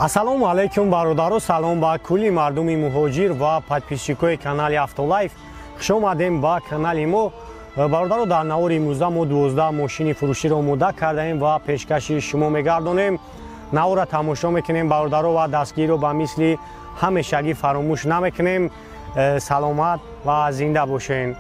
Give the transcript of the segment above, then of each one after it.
Ассалому алайкум бародаро, салом ба кулли мардуми муҳоҷир ва подписчикои канали Автолайф. Хуш омадем ба канали мо. Бародаро, дар навори имрӯза мо 12 мошини фурӯширо омода кардаем ва пешкаши шумо мегардонем. Навора тамошо мекунем бародаро ва дастгириро ба мисли ҳамешагӣ фаромӯш намекунем. Саломат ва зинда бошен.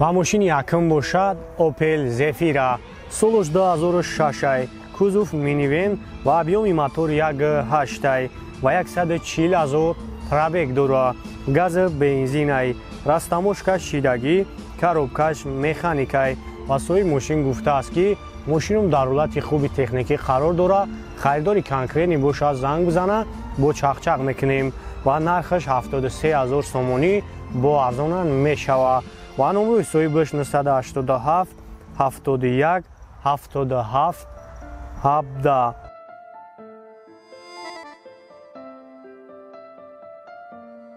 Ва мошини якум бошад Opel Zafira солаш 2006, кузов минивен ва объёми мотор 1.8 ва 140 000 пробег дора, газ бензинай, растаможка шидагӣ, коробкаш механикай. Ва соҳиби мошин гуфтааст, ки мошинум дар ҳолати хуби техникӣ қарор дора, харидори конкретни бошад занг бизана, бо чақчақ мекунем ва нархаш 73 000 сомонӣ бо арзона мешавад. Ва номрои соҳибаш 987 71 77 17.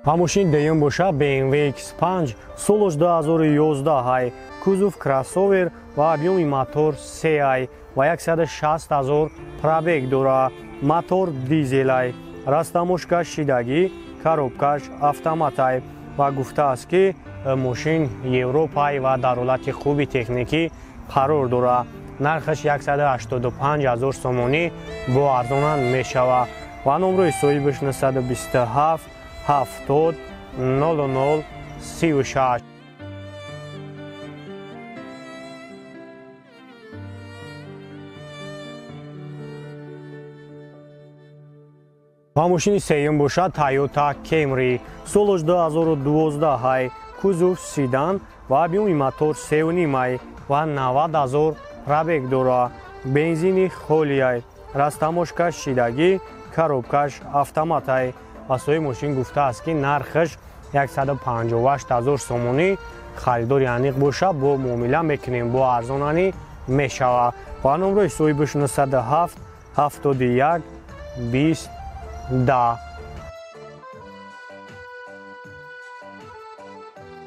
Ва мошини дуюм бошад BMW X5 солаш 2011, кузов кроссовер ва объёми мотор 3 ва 160 000 пробег дора, мотор дизелай, растаможка шидагӣ, коробкаш автоматай. Ва гуфтааст, ки мошин Европай ва дар ҳолати хуби техникӣ қарор дорад. Нархаш 185 000 сомонӣ бо арзона мешавад. Ва номрои соҳибаш 927 70 00 36. Ва мошини сеюм бошад Toyota Camry солаш 2012, кузов седан ва объёми мотор 3.5 ва 90 000 пробег дора, бензини холиай, растаможка шидагӣ, коробкаш автоматай. Ва соҳиби мошин гуфтааст, ки нархаш 158 000 сомонӣ, харидори аниқ бошад бо муомила мекунем, бо арзонанӣ мешавад. Ва номрои соҳибаш 907 71 20 10.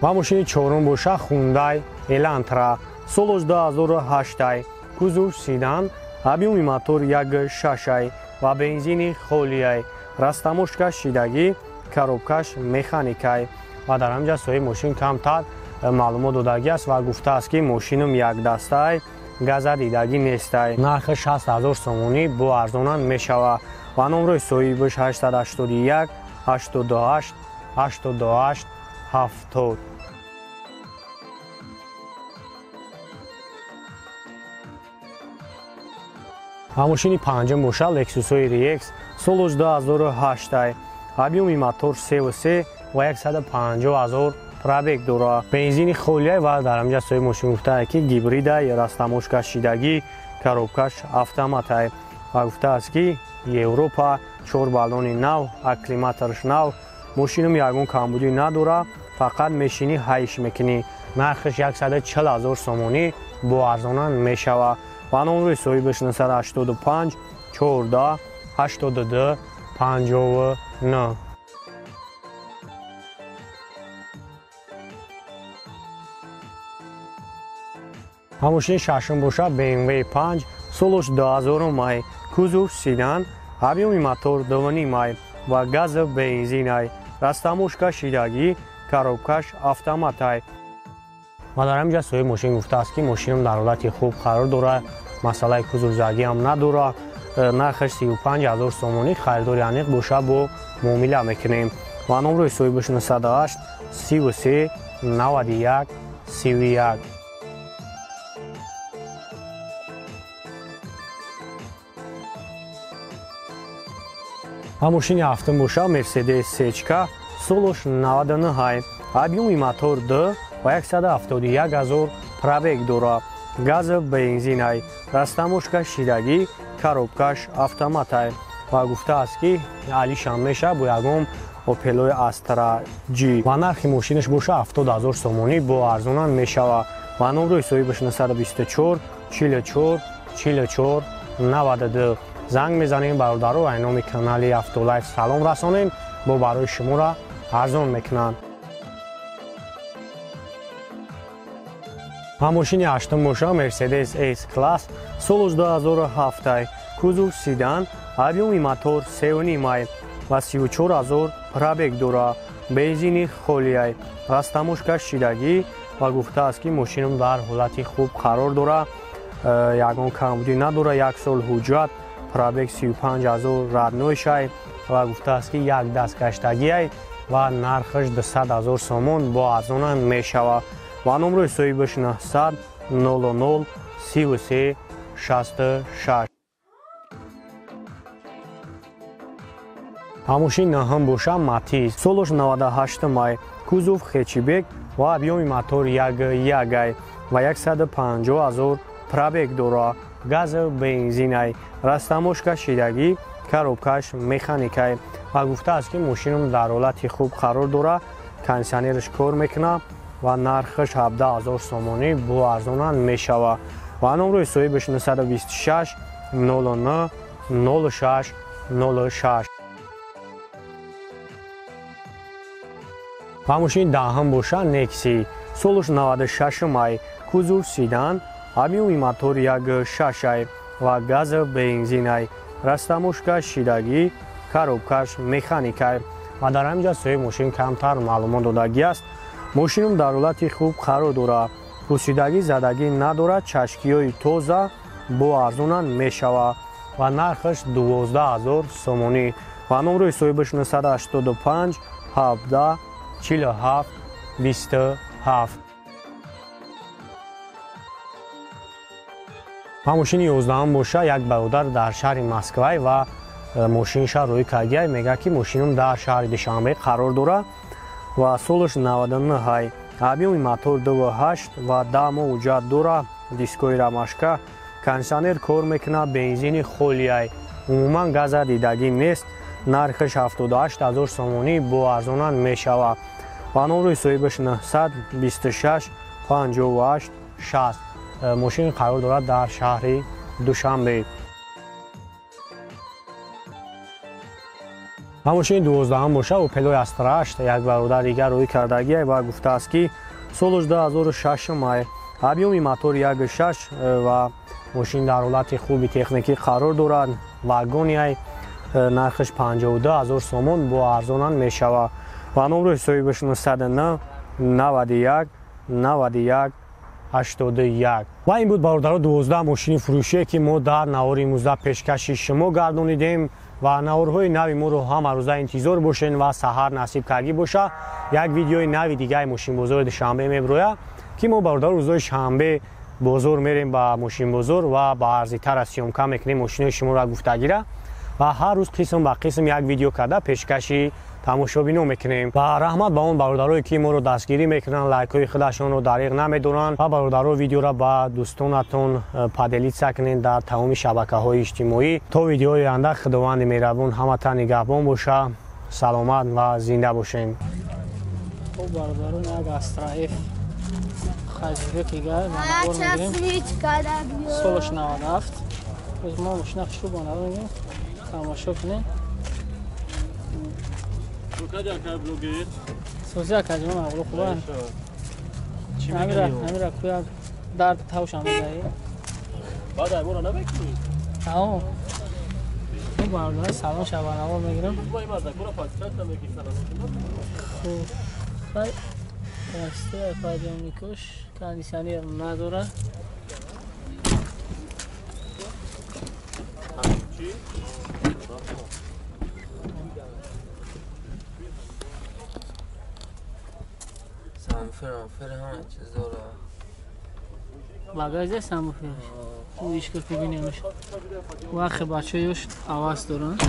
Ва мошини чорум бошад Hyundai Elantra солаш 2008, кузов седан, объёми мотор 1.6 ва бензини холиай, растаможка шидагӣ, коробкаш механикай. Ва дар ҳамҷа соҳиби мошин камтар маълумот додагӣ аст ва гуфтааст, ки мошинум якдастай, газа дидагӣ нестай. Нархи 60 000 сомонӣ бо арзона мешавад. Ва номрои соҳибаш 881 88 88 70. Ва мошини панҷум бошад Lexus RX солаш 2008, объёми мотор 3.3 ва 150 000 пробег дорад, бензини холиай. Ва дар ҳамҷа соҳиби мошин гуфтааст, ки гибридай, растаможка шидагӣ, коробкаш автоматай. Ва гуфтааст, ки Европа, 4 баллони нав, акклиматорш нав, мошинум ягон камбудӣ надорад, фақат мешинӣ ҳайш мекунӣ. Нархаш 140 000 сомонӣ бо арзона мешавад. Ва номрои соҳибаш 985 14 82 59. Ва мошини шашум бошад BMW 5 солаш 2000, кузов седан, объёми мотор 2.5 ва газ бензинай, растаможка шидагӣ, коробкаш автоматай. Ва дар ҳамҷа соҳиби мошин гуфтааст, ки мошинум дар ҳолати хуб қарор дорад, масъалаи кузовзагӣ ҳам надорад. Нархаш 35 000 сомонӣ, харидори аниқ бошад бо муомила мекунем. Ва номрои соҳибаш 908 33 91 31. Ва мошини ҳафтум бошад Mercedes C солаш 99, объёми мотор 2 ва 171 000 пробег дорад, газ бензинай, растаможка шидагӣ, коробкаш автоматай. Ва гуфтааст, ки алишам мешавад бо ягон Opel Astra G. Ва нархи мошинаш бошад 70 000 сомонӣ бо арзона мешавад. Ва номрои соҳибаш 924 44 44 92. Занг мезанем бародаро, ай номи канали Автолайф салом расонем, бо барои шуморо арзон мекунанд. Мошини ҳаштум боша Mercedes S-Class солаш 2007, кузов седан, объёми мотор 3,5 ва 34 000 пробег дора, бензини холиай, растамошка шидагӣ ва гуфтааст, ки мошинам дар ҳолати хуб қарор дора, ягон камбудӣ надора, як сол ҳуҷҷат, пробег 35 000 родной шай ва гуфтааст, ки як даст гаштагиай ва нархаш 200 000 сомон бо арзона мешавад. Ва номрои соҳибаш 900 00 33 66. Мошини наҳум боша Матиз, солаш 98 май, кузов хэтчбек ва объёми мотор 1,1 ва 150 000 пробег дора, газ бензинай, растамошка шидагӣ, коробкаш механикай ва гуфтааст, ки мошинам дар ҳолати хуб қарор дора, кондитсионераш кор мекунад ва нархаш 17 000 сомонӣ бо арзона мешавад. Ва номрои соҳибаш 926 09 06 06. Ва мошини даҳум боша Некси, солаш 96 май, кузов седан, объёми мотор 1,6 ва газ бензинай, растамошка шидагӣ, коробкаш механикай ва дар ҳамин ҷо соҳиби мошин камтар маълумот додагӣ аст. Мошинам дар ҳолати хуб қарор дорад, пӯсидагӣ задагӣ надорад, чашкиҳои тоза бо арзона мешавад ва нархаш 12 000 сомонӣ ва номрои соҳибаш 985 17 47 27. Ва мошини 11 боша як бародар дар шаҳри Москвай ва мошинша рӯй кардия, мегӯяд, ки мошинам дар шаҳри Душанбе қарор дорад ва солаш 99, объёми мотор 2,8 ва 10 моҳ ҳуҷҷат дорад, дискои рамашка, кондитсионер кор мекунад, бензини холиай, умуман газа дидагӣ нест, нархаш 78 000 сомонӣ бо арзона мешавад. Ва номрои соҳибаш 926 58 60. Мошин қарор дорад дар шаҳри Душанбе. Ва мошини 12 боша Opel Astra 8, як бародар дигар рӯй кардагӣ ва гуфтааст, ки солаш 2006 май, объёми мотор 1,6 ва мошин дар ҳолати хуби техникӣ қарор дорад, вагониай, нархаш 52 000 сомон бо арзона мешавад. Ва номрои соҳибаш 909 91 91 81. Ва ин буд бародаро 12 мошини фурӯшие, ки мо дар навори имрӯза пешкаши шумо гардонидем ва наворҳои нави моро ҳамарӯза интизор бошен ва саҳар насиб кардӣ боша як видеои нави дигаи мошинбозори Душанбе меброяд, ки мо бародаро рӯзои шанбе бозор мерем ба мошинбозор ва ба арзитара съёмка мекунем мошинои шуморо гуфтагира ва ҳар рӯз қисм ба қисм як видео карда пешкаши тамошобино мекунем. Ва раҳмат ба он бародарое, ки моро дастгирӣ мекунанд, лайкҳои худашонро дариғ намедоранд ва бародаро видеоро ба дӯстонатон поделиться кунед дар тамоми шабакаҳои иҷтимоӣ. То видеои оянда Худованди меҳрабон ҳаматан нигаҳбон боша, саломат ва зинда бошед. Хуб бародарон, як Astra F хэтчбек гар навор мегирем. Солаш 97. Боз мо мошина хушрӯ бо навор мегирем. Тамошо кунед. Сози акаҷон ағло хуба. Амира куя дард тавшам мезаи. Баъд аймора намекунӣ? Ао. Ну бародарон салом шабанавор мегирам. Хуб. Хай. Расте подъёмникош кондитсионер надорад. سامفر همه چیز داره. багаж самоферш. Ишка бубинемш. Вақте бачаёш аваз доранд.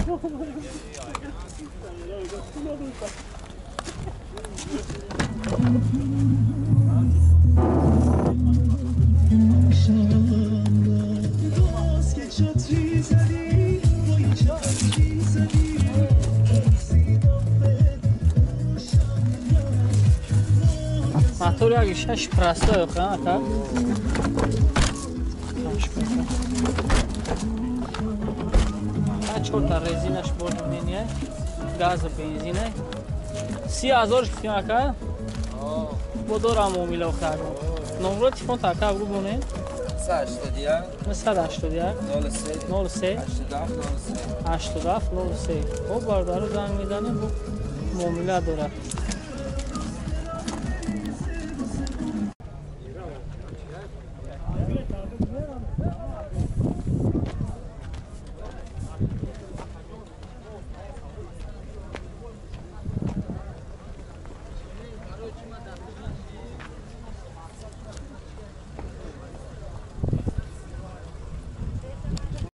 Мотор як шаш простой, ха, так? Чорта резинаш более-менее, газа, бензина. 30 000 китим ака? Бо дорам муомила кардам. Номро телефон така бигу бонем. 981 981 03 03 87 03. 87 03. Хоб, бародаро, занг мезанем, бо муомила дорад.